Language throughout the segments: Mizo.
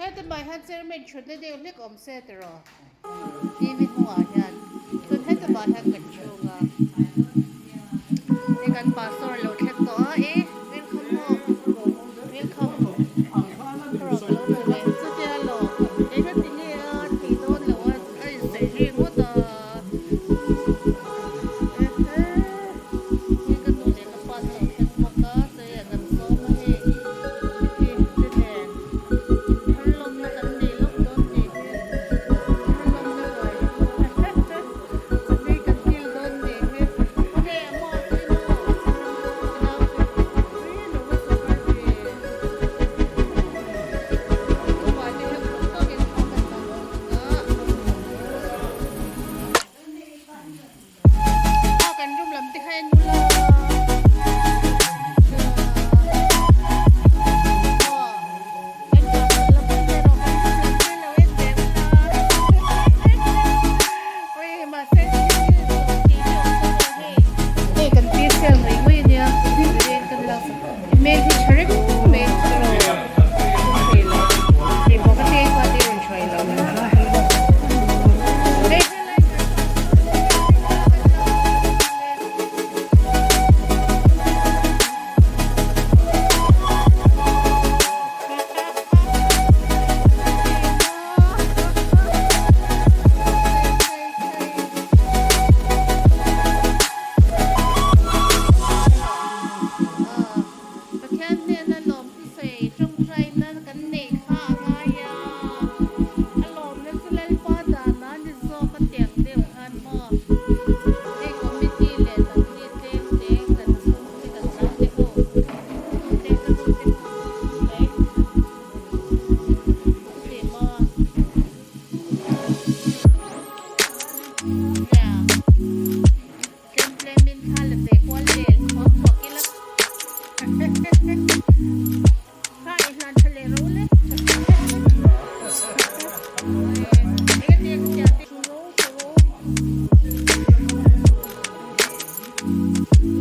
Heti mai hian chairman thutna deuh hlek awm se tiraw TV hnungah hian chuan heti mah hian kan chhung a hei kan pastor a lo thleng tawh a e welcome maw welcome erawh ka lo hmu ve chutia law engati nge a tih dawn loh a a insawi ri ngawt a ehe hei ka nu leh ka pa te lo thleng bawk a. Hei kan sawm a hei heti te nen thar lawmna kan nei lawk dawn tih hi thar lawmna ruai chawhmeh kan kil dawn nih hi khawnge a maw te maw ka nau chu ui lo va saw har ve room ah te hian khawp tawkin thla kan la dawn ang a. A kan room lam te kha en ula Hei kan pi sel ngei ngei ania kan lak Hmel hi tha reng mai erawh thei lo hei pawh ka tei kha te rawn hruai lo hei Pathian hnena lawmthusawi tawngtaina kan neih kha a ngai a, a lawmna chu Lalpa dana ni zawk a tiang deuh khan maw hei committee leh dang mi tlem te kan chhung te kan nau te ho te ka nu te mai ti maw. Tlem tlemin thla la ve kual vel thuak thuak ila Kha i hlan tha leh ro le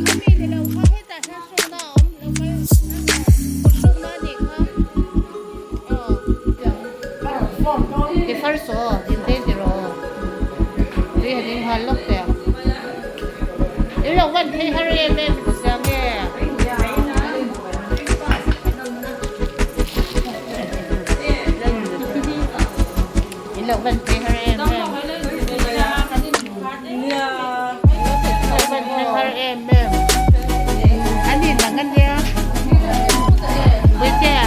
Khami ni lo kha hetah hian hrukna a awm lo kal hrukna a nih kha Ti first aw din te ti rawh tui han in nghal lawk teh ang in lo van phei har em em sia nge in lo van phei har em em lo van phei har em em an in ang ania Puitea.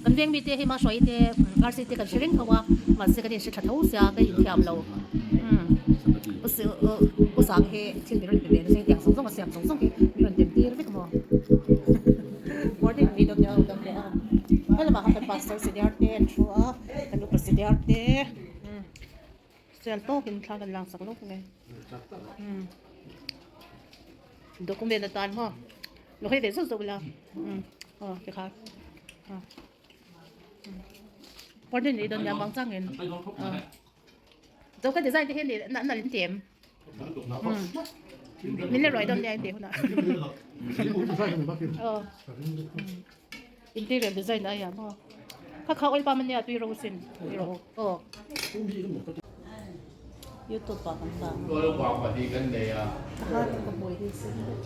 Kan veng mite hei mahruai te RC te kan hre reng tho a mahse kan inhre tha tho sia ka inthiam lo u sang hi thil mi rawn pe ve nasa hetiang zawng zawng a siam zawng zawng hi mi rawn tem tir vek maw. Morning ni dawt nia dam leh a helamah khan kan pastor senior te an thu a kan upa senior te sel tawkin thla kan lang sak lawk nge document atan maw lo hei ve zauh zauh ila aw tikhan morning ni dawt nia bang changin Zo ka design te hian na nalh in ti em? Min la ruai dawn nia in tih hunah. Aw. Interior design a hian maw. Kha kha oil palm ania tui ro sin. Tui ro. Aw. YouTube ah kan dah. Aha ka hmui hi sen vek.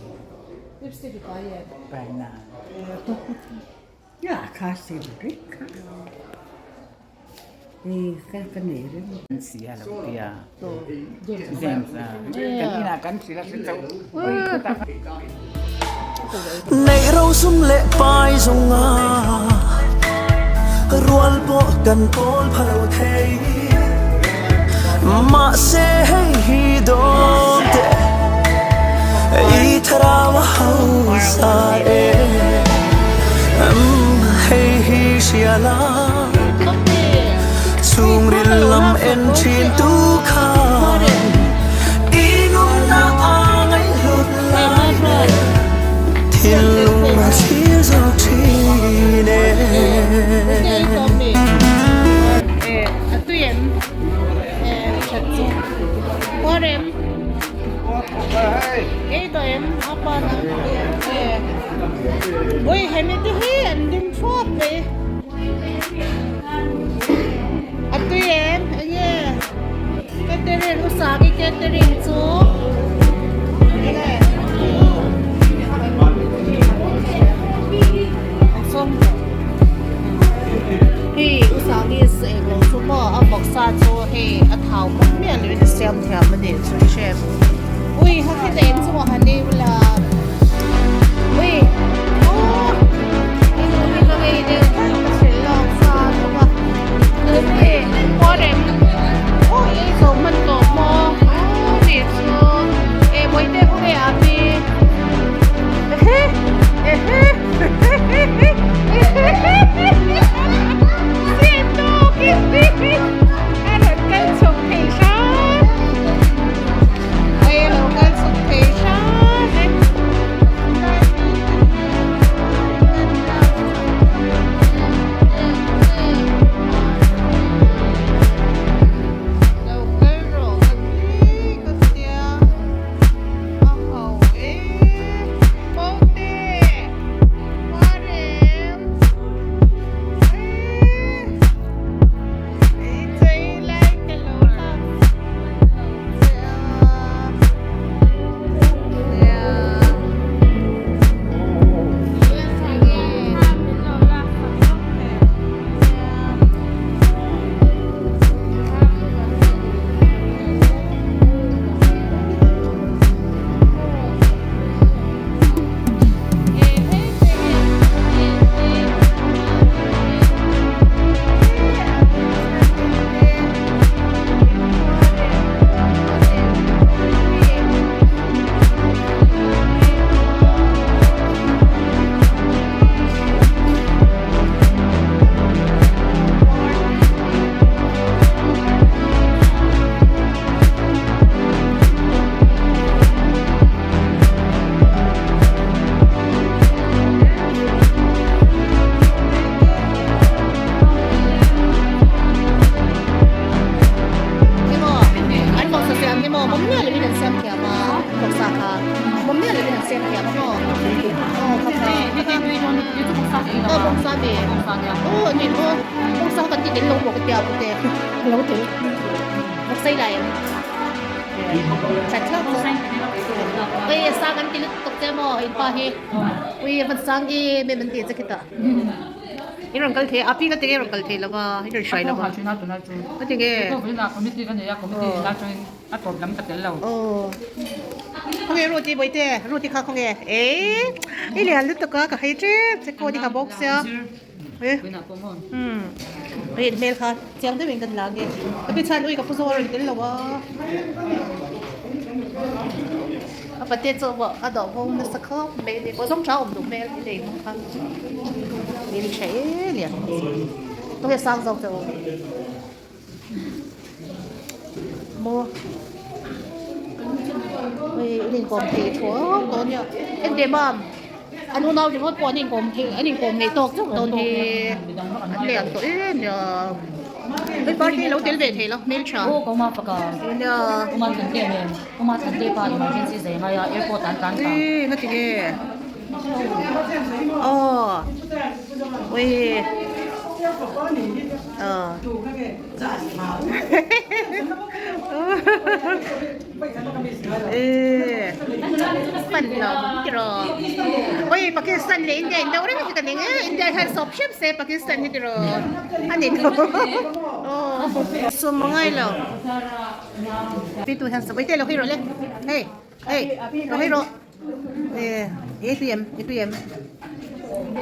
Lipstick i pai em? Pai na. Ya kha sim rik kha. Hei ka ka nei reng. An si a lo tia. James a. Kan inah kan hrilh a hre chauh. Oi khutah. Neih rosum leh pai zawng a. Rual pawh kan pawl pha lo thei. Mahse hei hi dawn teh i thlarau a hausa e. Umm hei hi hria la chhungril lam en thin tu khan i nunna a ngaihhlut lai ber thinlung a thlir zawk thin e. Hei u Sangi eng lo chu maw a vawksa chu hei a thau bawk miah lo in a siam thiam a nih chu chef ui ha khita in chungah han ei ula ui aw i nu hi ka ngei deuh tlat ka hrilh lawk sa bawk a ui paw rem aw i ei zawh hman tawh maw aw nih chu e bawihte khawnge a pi ehe ehe.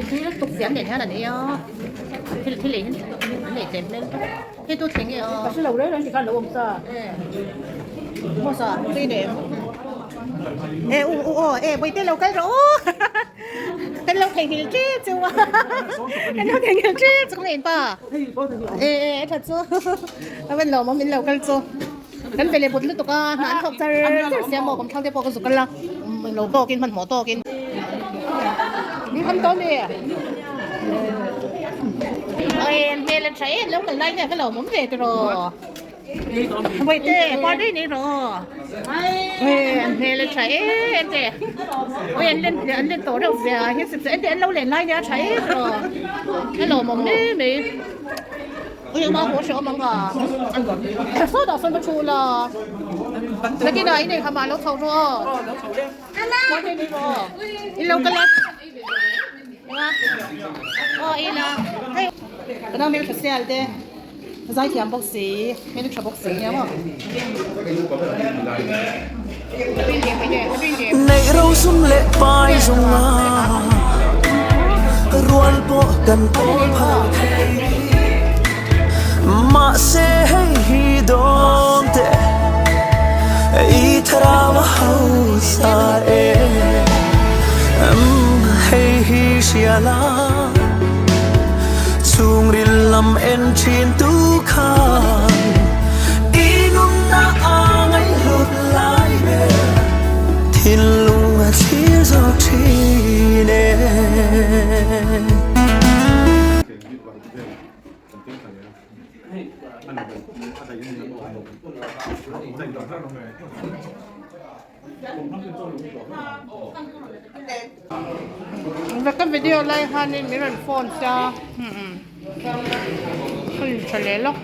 Tui lutuk siam nen hian an ei a, thil thil ei hi an ei tlem hmel tawp. Hei tu thleng nge aw? Ka hre lo reng reng tikhan lo awm sa. Hmasa tui nei em? E u u aw e bawihte lo kal rawh aw kan lo theihnghilh tep chu a kan lo theihnghilh tep chu ka en pa e e a that chu a van lawm awm in lo kal chu kan ve leh but lutuk a hna an thawk char char sia maw kawmthlang te pawh ka zuk kal a lo tawkin hmanhmawh tawkin min kham tawh mi e hmel a tha em lo kal lai nge ka lo awm ve tiraw. Bawihte party nei rawh aw an hmel a tha em te oi an len an len tawh reuh zia hi sip sep ente an lo len lai nia tha em rawh a lawmawm hle mai oi ama haw hreh awm ang a sawtah sawn va thu la nakinah i nei kha mah lo chho rawh aw party nei rawh aw in lo kal a aw ila hei ka nau hmeltha sial te. Zaithiam bawk si, hmel tha bawk si nia maw. Neih rosum leh pai zawng a rual pawh kan pawl phal thei mahse hei hi dawn teh i thlarau a hausa e hei hi hria la. Chhungril lam en thin tu khan i nunna a ngaihhlut lai ber thinlung a thlir zawk thin e. Ka video lai hianin min rawn phone ta ka in tha leh lawk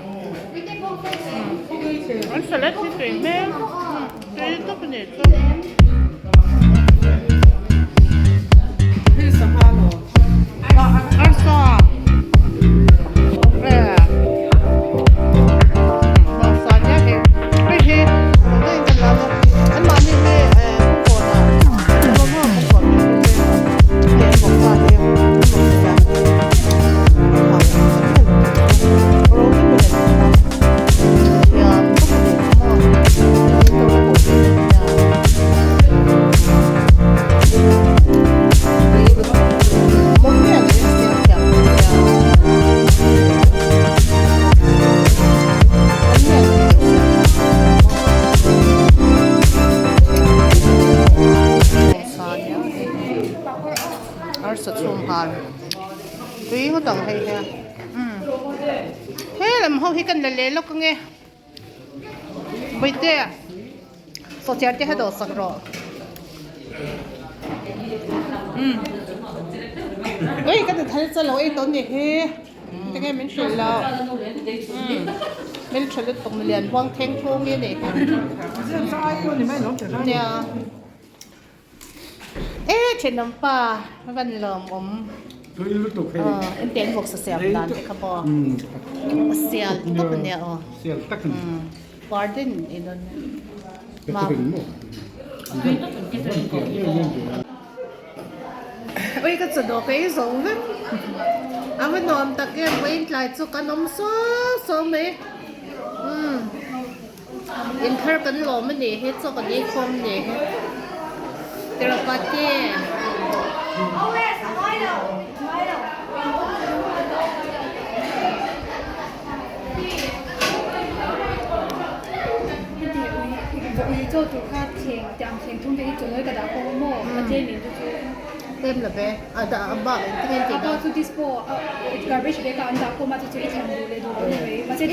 an salad hi tui hmel tui tak a ni chu. Arsa Arsa chhum hal tui ngawt ang hei hian he lam ho hi kan la leh lawk ange Bawihte sawhchiar te kha dawh sak rawh ui ka ti thal chalo ei tawh ni hi tinge min hrilh loh min tha lutuk milian huang thleng thung hi a ni nia. E thenawm pa van lawm awm en te an vawksa siam dan te kha pawh a sial tak a nia aw garden in a ui ka chaw dawh ka ei zo vek a va nuam tak em vawiin tlai chu kan awm suau suau mai umm. Inthar kan lawm a nih hi chaw kan ei khawm a nih hi Tirupati. Tlem lo ve a dah a bak engtin nge tih dah.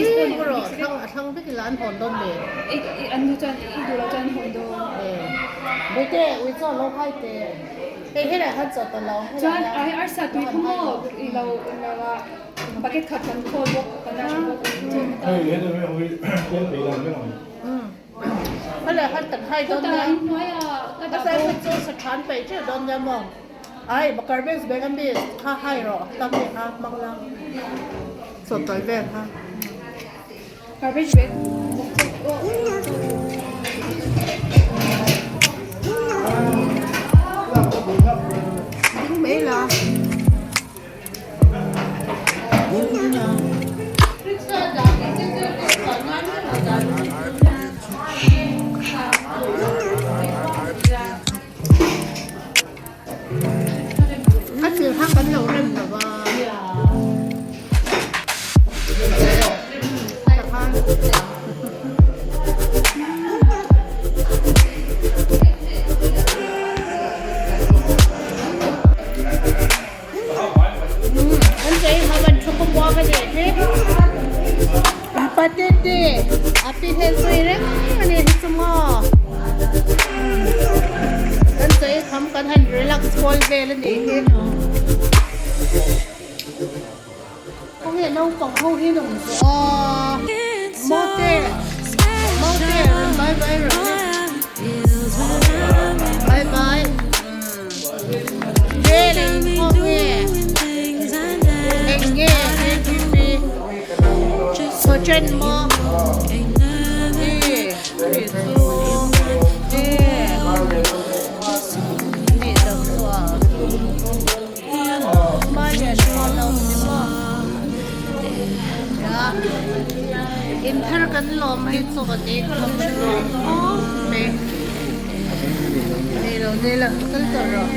Ih rawh thlang a thlang vek ila an hawn dawn ve. Bawihte ui chaw lo hai teh. Hei helai khan chaw ta lo helai hian. Helai khan kan hai dawn nia a sai kha chu sa than peih teuh dawn nia maw ai garbage bag a mi kha hai rawh tam hi kha hmang la chawhtawi vel kha. Ding mai la. Patete api hel sawi reng a ni hi chu maw kan sawi kham kan han relax kual vel a nih hi khawnge naupang ho hi an awm zawh a maute maute rawn bye bye rawh le bye bye vel engkhawm nge eng nge kp. Chaw chen maw? Ih ih chu ih nih dang chu a hma lian pawh a lo ni maw ya in thar kan lawm hi chu kan ei khawp mai nei lo nei lo kal tawh rawh.